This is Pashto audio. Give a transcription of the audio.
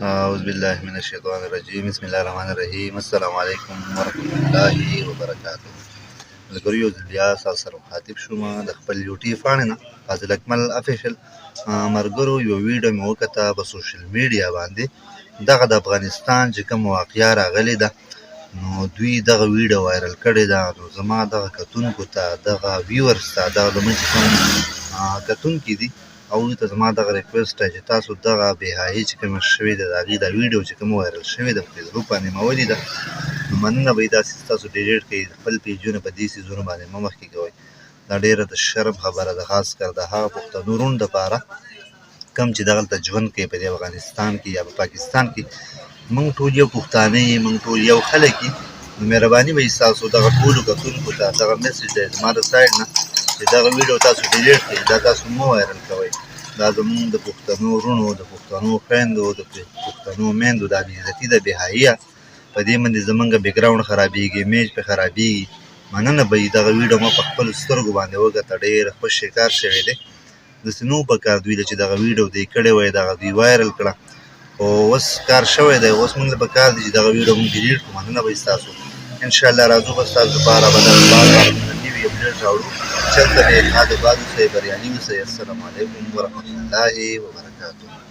اعوذ بالله من الشیطان الرجیم، بسم الله الرحمن الرحیم۔ السلام علیکم ورحمت الله وبرکاته۔ ملګرو، یو ځل بیا تاسو سره مخاطب شوم د خپل یوټیوب پاڼې نه، فاضل اکمل افیشل۔ ملګرو، یو ویډیو مې وکته په سوشل میډیا باندې، دغه د افغانستان چې کوم واقعیا راغلې ده، نو دوی دغه ویډیو وایرل کړې ده۔ نو زما دغه کتونکو ته، دغه ویورز ته، دغه زموږ چې کوم کتونکي دي، هغوی ته زما دغه ریکویسټ دی چې تاسو دغه بې حیايي چې کومه شوې ده، د هغې دا ویډیو چې کومه وایرل شوې ده، په فیسبوک باندې مې ولیده، نو مننه به وي داسې تاسو ډیلیټ کړئ۔ خپل پیجونه په دې څیزونو باندې مه مخکې کوئ۔ دا ډېره د شرم خبره ده، خاص کر د هغه پښتنو وروڼو دپاره کوم چې دغلته ژوند کوي، په دې افغانستان کې یا په پاکستان کې۔ موږ ټول یو پښتانه یو، موږ ټول یو خلک یو۔ نو مهرباني به وي ستاسو، دغه ټولو کتونکو ته دغه میسج دی زما د سایډ نه چې دغه ویډیو تاسو ډیلیټ کړئ، دا تاسو مه وایرل کوئ۔ دا زموږ د پښتنو وروڼو، د پښتنو خویندو، د پښتنو میندو دا بې عزتي ده، بې حیايي۔ په دې باندې زمونږ بیکګراونډ خرابېږي، امیج پرې خرابېږي۔ مننه به وي۔ دغه ویډیو ما په خپلو سترګو باندې وکته، ډېر خوشې کار شوی دی۔ داسې نه و پکار دوی له چې دغه ویډیو دوی کړې وای، دغه دوی وایرل کړه، خو اوس کار شوی دی۔ اوس موږ له پکار دي چې دغه ویډیو موږ ډیلیټ کړو۔ مننه به وي ستاسو۔ انشاءالله راځو به ستاسو لپاره به دغه بار بار نوي اپډیټ راوړو۔ چېرته به ښاد آباد اوسئ، بریالي اوسئ۔ السلام علیکم ورحمت الله وبرکاته۔